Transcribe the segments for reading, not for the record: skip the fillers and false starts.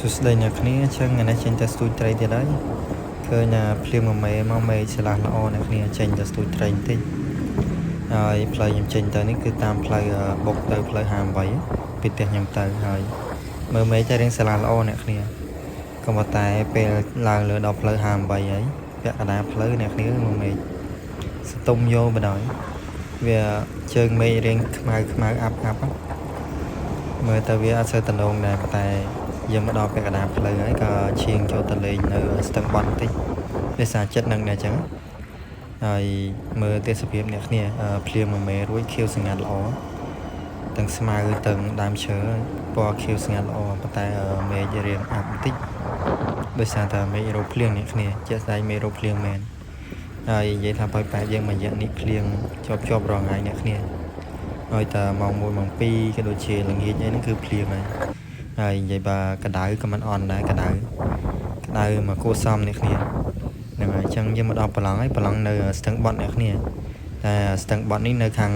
សួស្តីអ្នកគ្នាអញ្ចឹងថ្ងៃនេះចេញទៅស្ទូចត្រីទៀតហើយឃើញថាភ្លៀងមួយមេមកមេឆ្លាស់ល្អអ្នកគ្នាចេញទៅស្ទូចត្រីបន្តិចហើយផ្លូវខ្ញុំចេញទៅនេះគឺតាមផ្លូវបុកទៅផ្លូវ58ពីផ្ទះខ្ញុំទៅហើយមើលមេឃទៅរៀងឆ្លាស់ល្អអ្នកគ្នាក៏ប៉ុន្តែពេលឡើងលើដល់ផ្លូវ58ហើយពាក់កណ្ដាលផ្លូវអ្នកគ្នាមើលមេឃស្ទុំយកបណ្ដោយវាជើងមេឃរៀងខ្មៅខ្មៅអាប់អាប់មើលទៅវាអត់សូវតំណងដែរប៉ុន្តែយើងមកដល់ពាក់កណ្ដាលផ្លូវហើយក៏ឈៀងចូលទៅលេងនៅស្ទឹងបត់បន្តិចដោយសារចិត្តនឹងដែរអញ្ចឹងហើយមើលទេសភាពអ្នកគ្នាភ្លៀងមួយមេរួចខៀវស្ងាត់ល្អទាំងស្មៅទាំងដើមឈើពណ៌ខៀវស្ងាត់ល្អប៉ុន្តែមេឃរៀងអាប់បន្តិចដោយសារតែមេឃរោភ្លៀងអ្នកគ្នាជាក់ស្ដែងមេឃរោភ្លៀងមែនហើយនិយាយថាបើបែបយើងមួយរយៈនេះភ្លៀងជាប់ជាប់រាល់ថ្ងៃអ្នកគ្នាហើយតែម៉ោង1ម៉ោង2ក៏ដូចជាល្ងាចអីហ្នឹងគឺភ្លៀងហើយហើយនិយាយបើកម្ដៅក៏មិនអន់ដែរកម្ដៅក្ដៅមកគួសមអ្នកគ្នាហ្នឹងហើយអញ្ចឹងយើងមកដល់ប្រឡងហើយប្រឡងនៅស្ទឹងបត់អ្នកគ្នាតែស្ទឹងបត់នេះនៅខាង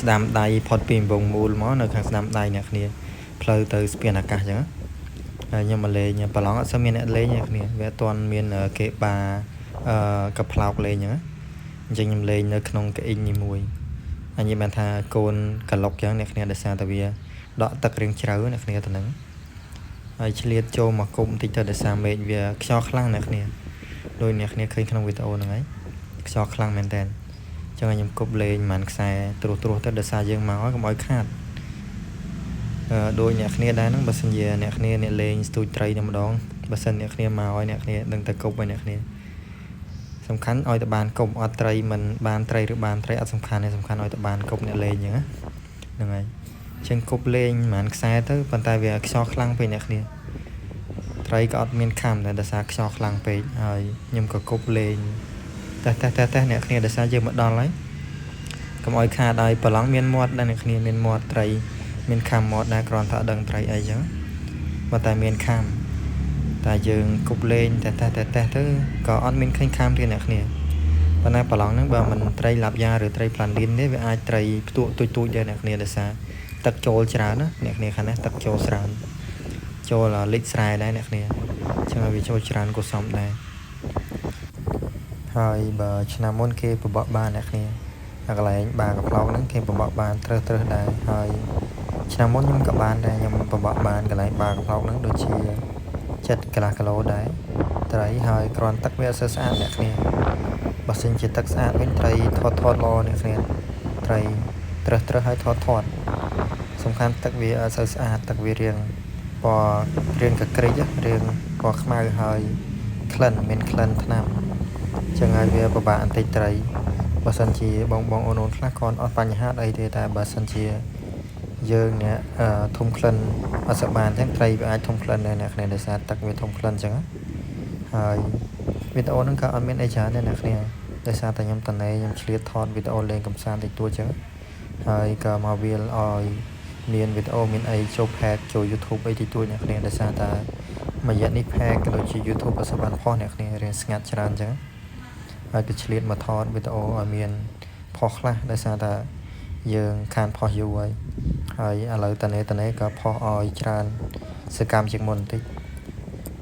ស្ដាំដៃផុតពីវងមូលមកនៅខាងស្ដាំដៃអ្នកគ្នាផ្លូវទៅស្ពានអាកាសអញ្ចឹងហើយខ្ញុំមកលេងប្រឡងអត់សូវមានអ្នកលេងអ្នកគ្នាវាអត់ទាន់មានគេបាអឺកប្លោកលេងអញ្ចឹងអញ្ចឹងខ្ញុំលេងនៅក្នុងកៅអ៊ីនេះមួយអញនិយាយបានថាកូនកឡុកអញ្ចឹងអ្នកគ្នាដោយសារតែវាដក់ទឹករៀងជ្រៅអ្នកគ្នាទៅនឹងហើយឆ្លៀតចូលមកគុំបន្តិចទៅដោយសារមេឃវាខ្យល់ខ្លាំងអ្នកគ្នាដោយអ្នកគ្នាឃើញក្នុងវីដេអូហ្នឹងហើយខ្យល់ខ្លាំងមែនតើចឹងខ្ញុំគប់លេងប្រហែលខ្សែត្រួសត្រាសទៅដោយសារយើងមកហើយកុំឲ្យខាតអឺដោយអ្នកគ្នាដែរហ្នឹងបើសិនជាអ្នកគ្នាអ្នកលេងស្ទូចត្រីតែម្ដងបើសិនអ្នកគ្នាមកឲ្យអ្នកគ្នាដឹងតែគប់ឲ្យអ្នកគ្នាសំខាន់ឲ្យតែបានគប់អត់ត្រីមិនបានត្រីឬបានត្រីអត់សំខាន់ទេសំខាន់ឲ្យតែបានគប់អ្នកលេងអញ្ចឹងណាហ្នឹងហើយចឹងគប់លេងប្រហែលខ្សែទៅប៉ុន្តែវាខ្យល់ខ្លាំងពេកអ្នកគ្នាត្រីក៏អត់មានខំដែរដោយសារខ្យល់ខ្លាំងពេកហើយខ្ញុំក៏គប់លេងតែតែតែតែអ្នកគ្នាដោយសារយើងមកដល់ហើយកុំឲ្យខាតឲ្យប្រឡងមានមាត់ដែរអ្នកគ្នាមានមាត់ត្រីមានខំមាត់ដែរគ្រាន់តែអត់ដឹងត្រីអីចឹងបើតែមានខំតែយើងគប់លេងតែតែតែតែទៅក៏អត់មានឃើញខំទៀតអ្នកគ្នាប៉ុន្តែប្រឡងហ្នឹងបើមិនត្រីឡាប់យ៉ាឬត្រីផ្លាន់លីនទេវាអាចត្រីផ្ទក់ទូចទូចដែរអ្នកគ្នាដោយសារទឹកចូលច្រើនណាអ្នកគ្នាខាងនេះទឹកចូលច្រើនចូលលិចស្រែដែរអ្នកគ្នាចឹងឲ្យវាចូលច្រើនគួរសមដែរហើយបើឆ្នាំមុនគេបបក់បានអ្នកគ្នាកន្លែងបាកំប្លោកហ្នឹងគេបបក់បានត្រឹសត្រឹសដែរហើយឆ្នាំមុនខ្ញុំក៏បានដែរខ្ញុំបបក់បានកន្លែងបាកំប្លោកហ្នឹងដូចជាចិត្តកន្លះគីឡូដែរត្រីហើយគ្រាន់ទឹកវាអត់សូវស្អាតអ្នកគ្នាបើសិនជាទឹកស្អាតវិញត្រីធាត់ធាត់ល្អអ្នកគ្នាត្រីត្រឹសត្រឹសហើយធាត់ធាត់សំខាន់ទឹកវាអត់សូវស្អាតទឹកវារៀងពណ៌រៀងកក្រិចរៀងពណ៌ខ្មៅហើយក្លិនមានក្លិនថ្នាំចឹងហើយវាពិបាកបន្តិចត្រីបើសិនជាបងបងអូនអូនខ្លះគាត់អត់បញ្ហាអីទេតែបើសិនជាយើងអ្នកធំក្លិនអត់សប្បាយអញ្ចឹងត្រីវាអាចធំក្លិនដែរអ្នកគ្នាដោយសារទឹកវាធំក្លិនអញ្ចឹងហើយវីដេអូហ្នឹងក៏អត់មានអីច្រើនដែរអ្នកគ្នាដោយសារតែខ្ញុំតនេខ្ញុំឆ្លៀតថតវីដេអូលេងកំសាន្តតិចតួចអញ្ចឹងហើយក៏មកវាលឲ្យមានវីដេអូមានអីចូល page ចូល YouTube អីតិចតួចអ្នកគ្នាដោយសារតែមួយរយៈនេះ page ក៏ដូចជា YouTube អត់សូវបានផុសអ្នកគ្នារៀងស្ងាត់ច្រើនអញ្ចឹងហើយក៏ឆ្លៀតមកថតវីដេអូឲ្យមានផុសខ្លះដោយសារតែយើងខានផុសយូរហើយហើយឥឡូវតនេតនេក៏ផុសឲ្យច្រើនសកម្មជាងមុនបន្តិច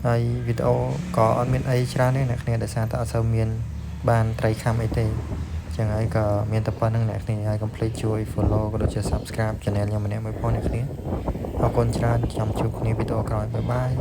ហើយវីដេអូក៏អត់មានអីច្រើនទេអ្នកគ្នាដោយសារតែអត់សូវមានបានត្រីខំអីទេចឹងហើយក៏មានតែប៉ុណ្្នឹងអ្នកគ្នាហើយកុំភ្លេចជួយ follow ក៏ដូចជា subscribe channel ខ្ញុំម្នាក់មួយផងអ្នកគ្នាអរគុណច្រើនខ្ញុំជួបគ្នាវីដេអូក្រោយ bye bye.